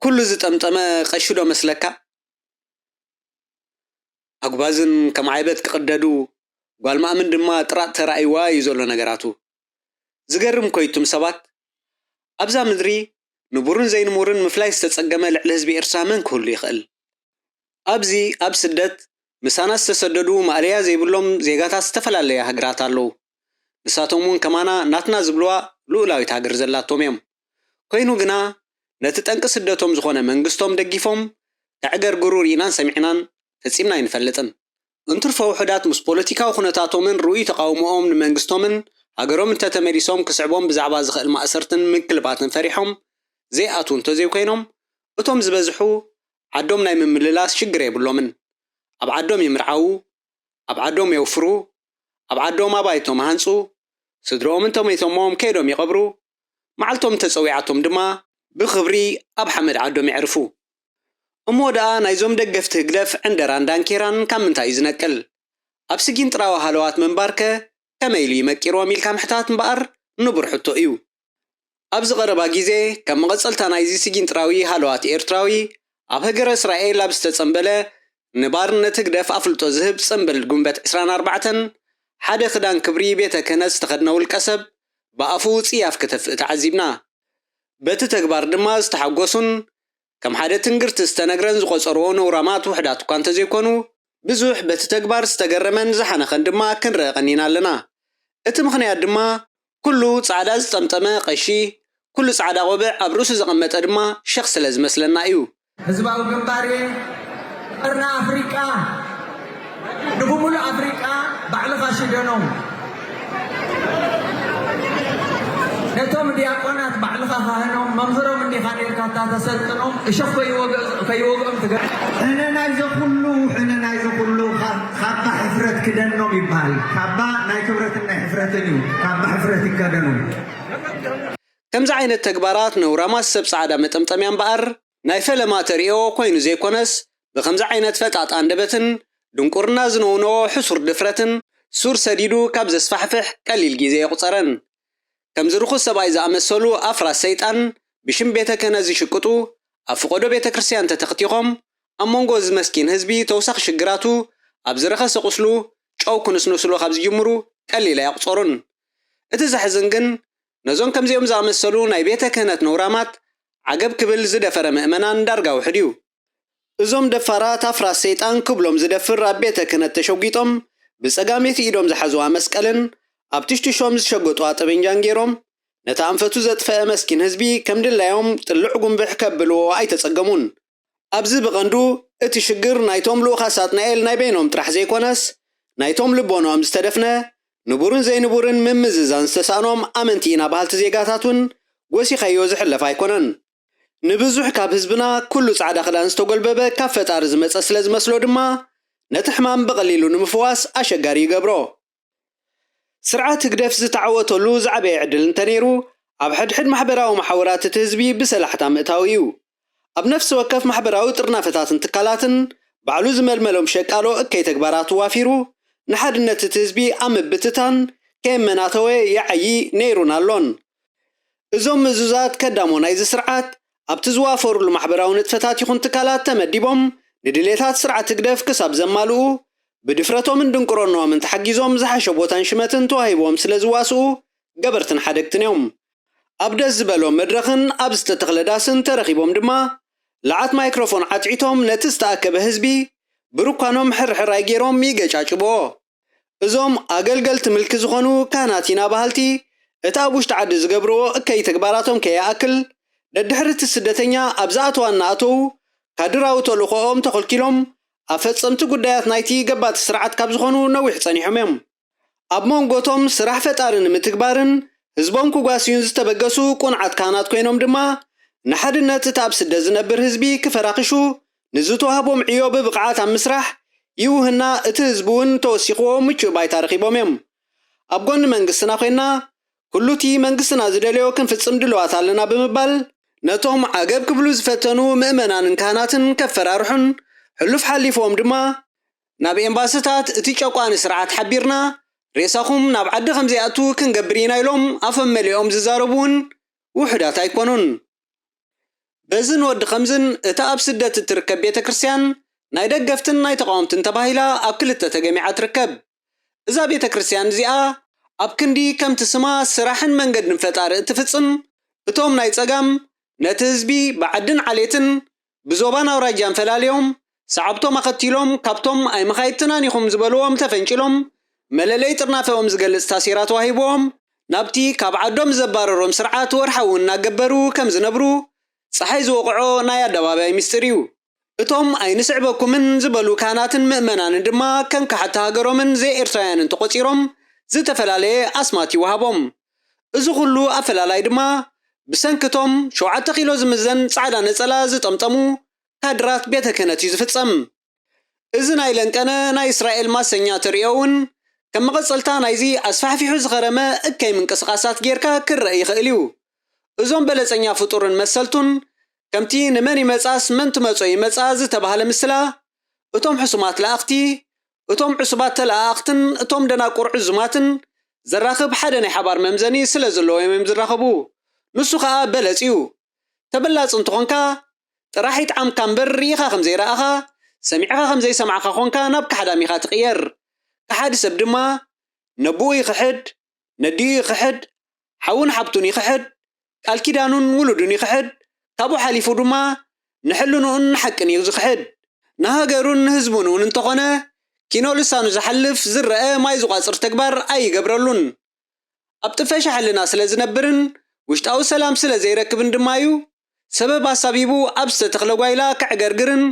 ኩሉ ዝጠምጠመ ቀሺ ዶ መስለካ? ኣጉባዝን ከም ዓይበት ክቕደዱ፣ ጓል ማእምን ድማ ጥራጥ ተራእይዋ እዩ ዘሎ ነገራቱ። ዝገርም እኮ እዩ እቱም ሰባት። ኣብዛ ምድሪ ንቡርን ዘይንቡርን ምፍላይ ዝተጸገመ ልዕሊ ህዝቢ ኤርትራ መን ክህሉ ይኽእል? ኣብዚ ኣብ ስደት ምሳና ዝተሰደዱ ማእለያ ዘይብሎም ዜጋታት ዝተፈላለያ ሃገራት ኣለዉ። ንሳቶም እውን ከማና ናትና ዝብልዋ ልኡላዊት ሃገር ዘላቶም እዮም። ኮይኑ ግና ነቲ ጠንቂ ስደቶም ዝኾነ መንግስቶም ደጊፎም ከዕገርግሩ ርኢናን ሰሚዕናን ፈጺምና ኣይንፈልጥን። እንትርፎ ውሑዳት ምስ ፖለቲካዊ ኩነታቶምን ርኡይ ተቓውሞኦም ንመንግስቶምን ሃገሮም እንተተመሊሶም ክስዕቦም ብዛዕባ ዝኽእል ማእሰርትን ምክልባትን ፈሪሖም ዘይኣትዉ እንተዘይኮይኖም፣ እቶም ዝበዝሑ ዓዶም ናይ ምምልላስ ሽግር የብሎምን። ኣብ ዓዶም ይምርዓዉ፣ ኣብ ዓዶም የውፍሩ፣ ኣብ ዓዶም ኣባይቶም ይሃንጹ፣ ስድርኦም እንተሞይቶሞም ከይዶም ይቐብሩ፣ መዓልቶም እንተጸዊዓቶም ድማ ብኽብሪ ኣብ ሓመድ ዓዶም የዕርፉ። እሞ ደኣ ናይዞም ደገፍቲ ህግደፍ ዕንደራን ዳንኬራን ካብ ምንታይ እዩ ዝነቅል? ኣብ ስጊን ጥራዊ ሃለዋት ምንባርከ ከመይ ኢሉ ይመቂርዎም ኢልካ ምሕታት እምበኣር ንቡር ሕቶ እዩ። ኣብዚ ቀረባ ግዜ ከም መቐጸልታ ናይዚ ስጊን ጥራዊ ሃለዋት ኤርትራዊ ኣብ ሃገረ እስራኤል ኣብ ዝተጸንበለ ንባርነት ህግደፍ ኣፍልጦ ዝህብ ጽንብል ጉንበት ዕስራን ኣርባዕተን ሓደ ክዳን ክብሪ ቤተ ክህነት ዝተኸድነ ውልቀ ሰብ ብኣፉ ጽያፍ ክተፍእ ተዓዚብና። በቲ ተግባር ድማ ዝተሓጎሱን ከም ሓደ ትንግርቲ ዝተነግረን ዝቖጸርዎ ነውራማት ውሑዳት እኳ እንተዘይኮኑ፣ ብዙሕ በቲ ተግባር ዝተገረመን ዝሓነኸን ድማ ክንረአ ቀኒና ኣለና። እቲ ምኽንያት ድማ ኩሉ ጻዕዳ ዝጠምጠመ ቀሺ፣ ኩሉ ጻዕዳ ቆብዕ ኣብ ርእሱ ዘቐመጠ ድማ ሸኽ ስለ ዝመስለና እዩ። ህዝባዊ ግንባር እየ። ቀርኒ ኣፍሪቃ፣ ንብሙሉእ ኣፍሪቃ ባዕልኻ ሽደኖም። ነቶም ዲያቆናት ባዕልኻ ካህኖም፣ መምህሮም እንዲኻ ነርካ፣ እታ ተሰልጥኖም፣ እሾኽ ከይወግ-፣ ከይወግኦም ትገ-፣ ሕነ ናይዚ ኩሉ፣ ሕነ ናይዚ ኩሉ ካብ፣ ካባ ሕፍረት ክደኖም ይበሃል። ካባ ናይ ክብረትን ናይ ሕፍረትን እዩ። ካባ ሕፍረት ይከደኑ። ከምዚ ዓይነት ተግባራት ነውራማት ሰብ ጻዕዳ መጠምጠምያ እምበኣር፣ ናይ ፈለማ ተርእዮ ኮይኑ ዘይኮነስ፣ ብኸምዚ ዓይነት ፈጣጣ ኣንደበትን ድንቁርና ዝነውነዎ ሕሱር ድፍረትን ሱር ሰዲዱ ካብ ዘስፋሕፍሕ ቀሊል ግዜ የቑጸረን። ከምዚ ርኹስ ሰብኣይ ዝኣመሰሉ ኣፍራስ ሰይጣን ብሽም ቤተ ክህነት ዝሽቅጡ፣ ኣብ ፍቖዶ ቤተ ክርስቲያን ተተኽቲኾም፣ ኣብ መንጎ እዚ መስኪን ህዝቢ ተውሳኺ ሽግራቱ፣ ኣብ ዝረኸሰ ቁስሉ ጨው ክንስንስሉ ካብ ዝጅምሩ ቀሊል ኣየቑጸሩን። እቲ ዘሕዝን ግን፣ ነዞም ከምዚኦም ዝኣመሰሉ ናይ ቤተ ክህነት ነውራማት ዓገብ ክብል ዝደፈረ ምእመናን ዳርጋ ውሑድ እዩ። እዞም ደፋራት ኣፍራስ ሰይጣን ክብሎም ዝደፍር ኣብ ቤተ ክህነት ተሸጒጦም ብጸጋመይቲ ኢዶም ዝሓዝዋ መስቀልን ኣብ ትሽትሾም ዝሸገጥዋ ጠበንጃን ገይሮም ነቲ ኣንፈቱ ዘጥፈአ መስኪን ህዝቢ ከም ድላዮም ጥልዕ ጉንብሕ ከብልዎ ኣይተጸገሙን። ኣብዚ ብቐንዱ እቲ ሽግር ናይቶም ልኡኻት ሳጥናኤል ናይ በይኖም ጥራሕ ዘይኮነስ፣ ናይቶም ልቦንኦም ዝተደፍነ፣ ንቡርን ዘይንቡርን ምምዝዛን ዝተሳእኖም ኣመንቲ ኢና በሃልቲ ዜጋታት እውን ጎሲኻዮ ዝሕለፍ ኣይኮነን። ንብዙሕ ካብ ህዝብና ኩሉ ጻዕዳ ክዳን ዝተጎልበበ ካብ ፈጣሪ ዝመጸ ስለ ዝመስሎ ድማ፣ ነቲ ሕማም ብቐሊሉ ንምፍዋስ ኣሸጋሪ ይገብሮ። ስርዓት ህግደፍ ዝተዓወተሉ ዝዓበየ ዕድል እንተነይሩ፣ ኣብ ሕድሕድ ማሕበራዊ መሓውራት እቲ ህዝቢ ብሰላሕታ ምእታው እዩ። ኣብ ነፍሲ ወከፍ ማሕበራዊ ጥርናፈታትን ትካላትን ባዕሉ ዝመልመሎም ሸቃሎ እከይ ተግባራት ዋፊሩ፣ ንሓድነት እቲ ህዝቢ ኣብ ምብትታን ከየመናተወ ይዓዪ ነይሩን ኣሎን። እዞም ምእዙዛት ከዳሞ ናይዚ ስርዓት ኣብቲ ዝዋፈሩሉ ማሕበራዊ ንጥፈታት ይኹን ትካላት ተመዲቦም ንድሌታት ስርዓት ህግደፍ ክሳብ ዘማልኡ ብድፍረቶምን ድንቁርንኦምን ተሓጊዞም ዝሓሸ ቦታን ሽመትን ተዋሂብዎም ስለ ዝዋስኡ ገበርትን ሓደግትን እዮም። ኣብ ደስ ዝበሎም መድረኽን ኣብ ዝተተኽለ ዳስን ተረኺቦም ድማ ለዓት ማይክሮፎን ዓትዒቶም ነቲ ዝተኣከበ ህዝቢ ብርኳኖም ሕርሕራይ ገይሮም ይገጫጭብዎ። እዞም ኣገልገልቲ ምልኪ ዝኾኑ ካህናት ኢና በሃልቲ፣ እቲ ኣብ ውሽጢ ዓዲ ዝገብርዎ እከይ ተግባራቶም ከይኣክል፣ ደድሕሪ እቲ ስደተኛ ኣብ ዝኣተዋ እናኣተዉ፣ ካድራዊ ተልእኾኦም ተኸልኪሎም፣ ኣፈጸምቲ ጉዳያት ናይቲ ገባቲ ስርዓት ካብ ዝኾኑ ነዊሕ ጸኒሖም እዮም። ኣብ መንጎቶም ስራሕ ፈጣሪ ንምትግባርን ህዝቦም ክጓስዩን ዝተበገሱ ቁንዓት ካህናት ኮይኖም ድማ፣ ንሓድነት እቲ ኣብ ስደት ዝነብር ህዝቢ ክፈራኽሹ፣ ንዝተዋህቦም ዕዮ ብብቕዓት ኣብ ምስራሕ፣ ይውህና እቲ ህዝቢ እውን ተወሲኽዎ ምቹእ ባይታ ረኺቦም እዮም። ኣብ ጎኒ መንግስትና ኮይንና፣ ኩሉ እቲ መንግስትና ዝደለዮ ክንፍጽም ድልዋት ኣለና ብምባል፣ ነቶም ዓገብ ክብሉ ዝፈተኑ ምእመናንን ካህናትን ከፈራርሑን፣ ሕሉፍ ሓሊፍዎም ድማ፣ ናብ ኤምባስታት እቲ ጨቋኒ ስርዓት ሓቢርና ሬሳኹም ናብ ዓዲ ከም ዘይኣቱ ክንገብር ኢና ኢሎም ኣፎም መሊኦም ዝዛረቡ እውን ውሑዳት ኣይኮኑን። በዝን ወዲ ከምዝን እታ ኣብ ስደት እትርከብ ቤተ ክርስቲያን ናይ ደገፍትን ናይ ተቃወምትን ተባሂላ ኣብ ክልተ ተገሚዓ ትርከብ። እዛ ቤተ ክርስቲያን እዚኣ ኣብ ክንዲ ከምቲ ስማ ስራሕን መንገድን ፈጣሪ እትፍጽም፣ እቶም ናይ ጸጋም ነቲ ህዝቢ ብዓድን ዓሌትን ብዞባን ኣውራጃን ፈላልዮም ሰዓብቶም ኣኸቲሎም ካብቶም ኣይመኻይትናን ኢኹም ዝበልዎም ተፈንጭሎም መለለይ ጥርናፈኦም ዝገልጽ ታሴራ ተዋሂብዎም ናብቲ ካብ ዓዶም ዘባረሮም ስርዓት ወርሓዊ እናገበሩ ከም ዝነብሩ ጸሓይ ዝወቕዖ ናይ ኣደባባይ ምስጢር እዩ። እቶም ኣይንስዕበኩምን ዝበሉ ካህናትን ምእመናንን ድማ ከም ካሓቲ ሃገሮምን ዘይኤርትራውያንን ተቖጺሮም ዝተፈላለየ ኣስማት ይወሃቦም። እዚ ኩሉ ኣፈላላይ ድማ ብሰንክቶም ሸውዓተ ኪሎ ዝምዘን ጻዕዳ ነጸላ ዝጠምጠሙ ካድራት ቤተ ክህነት እዩ ዝፍጸም። እዚ ናይ ለንቀነ ናይ እስራኤል ማሰኛ ተርእዮ እውን ከም መቐጸልታ ናይዚ ኣስፋሕፊሑ ዝኸረመ እከይ ምንቅስቓሳት ጌርካ ክረአ ይኽእል እዩ። እዞም በለጸኛ ፍጡርን መሰልቱን ከምቲ ንመን ይመጻስ መን ትመጾ ይመጻ ዝተባህለ ምስላ እቶም ሕሱማት ለኣኽቲ እቶም ዕሱባት ተለኣኣኽትን እቶም ደናቁር ዕዙማትን ዘራኽብ ሓደ ናይ ሓባር መምዘኒ ስለ ዘለዎም እዮም ዝራኸቡ። ንሱ ኸኣ በለጽ እዩ። ተበላጽ እንተኾንካ ጥራሕ ይጥዓምካ እምበር ርኢኻ ከም ዘይረኣኻ ሰሚዕኻ ከም ዘይሰማዕኻ ኾንካ ናብ ካሕዳም ኢኻ ትቕየር። ካሓዲ ሰብ ድማ ነብኡ ይኽሕድ፣ ነዲኡ ይኽሕድ፣ ሓውን ሓብቱን ይኽሕድ፣ ቃል ኪዳኑን ውሉዱን ይኽሕድ፣ ካብኡ ሓሊፉ ድማ ንሕልንኡን ንሓቅን እዩ ዝኽሕድ። ንሃገሩን ንህዝቡን እውን እንተኾነ ኪኖ ልሳኑ ዝሓልፍ ዝረአ ማይ ዝቋጽር ተግባር ኣይገብረሉን። ኣብ ጥፈሻ ሕልና ስለ ዝነብርን ውሽጣዊ ሰላም ስለ ዘይረክብን ድማ እዩ ሰበብ ኣሳቢቡ ኣብ ዝተተኽለ ጓይላ ከዕገርግርን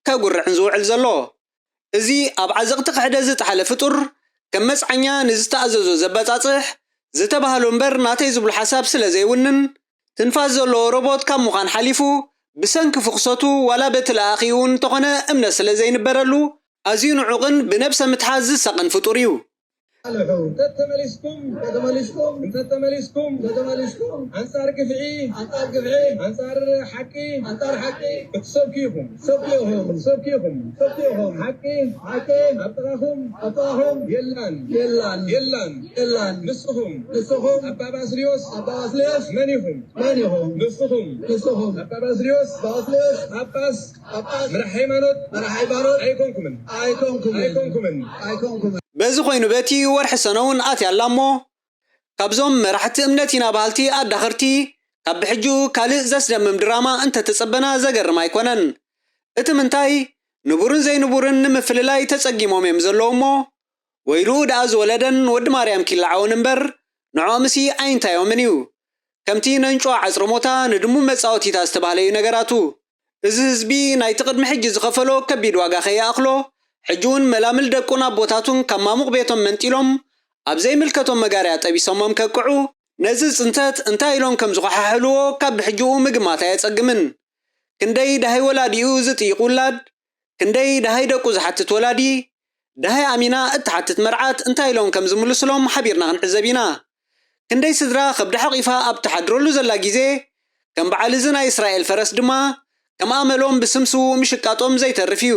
ከጉርዕን ዝውዕል ዘሎ። እዚ ኣብ ዓዘቕቲ ክሕደት ዝጠሓለ ፍጡር ከም መጽዓኛ ንዝተኣዘዞ ዘበጻጽሕ ዝተባህሎ እምበር ናተይ ዝብሎ ሓሳብ ስለ ዘይውንን ትንፋስ ዘለዎ ሮቦት ካብ ምዃን ሓሊፉ ብሰንኪ ፍኽሰቱ ዋላ በቲ ለኣኺ እውን እንተኾነ እምነት ስለ ዘይንበረሉ ኣዝዩ ንዑቕን ብነብሰ ምትሓት ዝሳቕን ፍጡር እዩ። ኣለኹ። ተተመሊስኩም፣ ተተመሊስኩም፣ እንተተመሊስኩም፣ ተተመሊስኩም፣ ኣንጻር ግፍዒ፣ ኣንጻር ግፍዒ፣ ኣንጻር ሓቂ፣ ኣንጻር ሓቂ፣ ክትሰብኩ ኢኹም። ሰብኩ ኢኹም። ሰብኩ ኢኹም። ሰብኩ ኢኹም። ሓቂ፣ ሓቂ፣ ኣብ ጥቓኹም፣ ኣብ ጥቓኹም፣ የላን። የላን። የላን። የላን። ንስኹም፣ ንስኹም፣ ኣባ ባስልዮስ፣ ኣባ ባስልዮስ፣ መን ኢኹም? መን ኢኹም? ንስኹም፣ ንስኹም፣ ኣባ ባስልዮስ፣ ኣባ ባስልዮስ፣ ጳጳስ፣ ጳጳስ፣ መራሕ ሃይማኖት፣ መራሕ ሃይማኖት፣ ኣይኮንኩምን። ኣይኮንኩምን። ኣይኮንኩምን። ኣይኮንኩምን። በዚ ኮይኑ በቲ ወርሒ ሰነ እውን ኣትያ ኣላ እሞ ካብዞም መራሕቲ እምነት ኢና በሃልቲ ኣዳኸርቲ ካብ ብሕጂኡ ካልእ ዘስደምም ድራማ እንተተጸበና ዘገርም ኣይኮነን። እቲ ምንታይ ንቡርን ዘይንቡርን ንምፍልላይ ተጸጊሞም እዮም ዘለዉ እሞ ወይሉ ደኣ ዝወለደን ወዲ ማርያም ኪለዓውን እምበር ንዕኦምሲ ኣይንታዮምን እዩ። ከምቲ ነንጭዋ ዓጽረሞታ ንድሙ መጻወቲታ ዝተባህለ እዩ ነገራቱ። እዚ ህዝቢ ናይቲ ቅድሚ ሕጂ ዝኸፈሎ ከቢድ ዋጋ ከይኣኽሎ ሕጂ እውን መላምል ደቁን ኣቦታቱን ካብ ማሙቕ ቤቶም መንጢሎም ኣብ ዘይምልከቶም መጋርያ ጠቢሶሞም ከቅዑ ነዚ ጽንተት እንታይ ኢሎም ከም ዝኸሓሕልዎ ካብ ብሕጂኡ ምግማት ኣየጸግምን። ክንደይ ደሃይ ወላዲኡ ዝጥይቕ ውላድ፣ ክንደይ ደሃይ ደቁ ዝሓትት ወላዲ፣ ደሃይ ኣሚና እትሓትት መርዓት እንታይ ኢሎም ከም ዝምልስሎም ሓቢርና ክንዕዘብ ኢና። ክንደይ ስድራ ከብዳ ሓቒፋ ኣብ ትሓድረሉ ዘላ ግዜ ከም በዓል እዚ ናይ እስራኤል ፈረስ ድማ ከም ኣመሎም ብስምስዉ ምሽቃጦም ዘይተርፍ እዩ።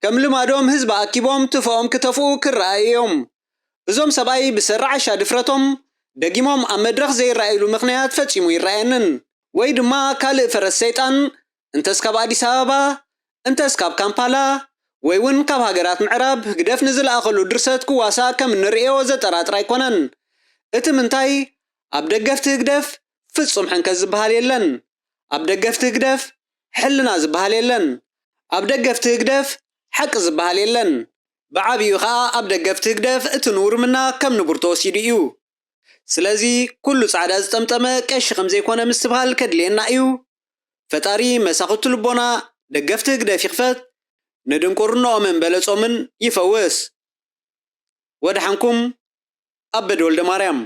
ከም ልማዶም ህዝቢ ኣኪቦም ትፍኦም ክተፍኡ ክረኣዩ እዮም። እዞም ሰብኣይ ብሰሪ ዓሻ ድፍረቶም ደጊሞም ኣብ መድረኽ ዘይረኣይሉ ምኽንያት ፈጺሙ ይረኣየንን። ወይ ድማ ካልእ ፈረስ ሰይጣን እንተስ ካብ ኣዲስ ኣበባ እንተስ ካብ ካምፓላ ወይ እውን ካብ ሃገራት ምዕራብ ህግደፍ ንዝለኣኸሉ ድርሰት ክዋሳእ ከም እንርእዮ ዘጠራጥር ኣይኮነን። እቲ ምንታይ ኣብ ደገፍቲ ህግደፍ ፍጹም ሕንከት ዝበሃል የለን። ኣብ ደገፍቲ ህግደፍ ሕልና ዝበሃል የለን። ኣብ ደገፍቲ ህግደፍ ሓቂ ዝበሃል የለን። ብዓቢኡ ኸኣ ኣብ ደገፍቲ ህግደፍ እቲ ንቡር ምና ከም ንቡር ተወሲዱ እዩ። ስለዚ ኩሉ ጻዕዳ ዝጠምጠመ ቀሺ ከም ዘይኮነ ምስትብሃል ከድልየና እዩ። ፈጣሪ መሳኹቲ ልቦና ደገፍቲ ህግደፍ ይኽፈት፣ ንድንቁርንኦምን በለጾምን ይፈውስ። ወድሓንኩም ኣበደ ወልደ ማርያም።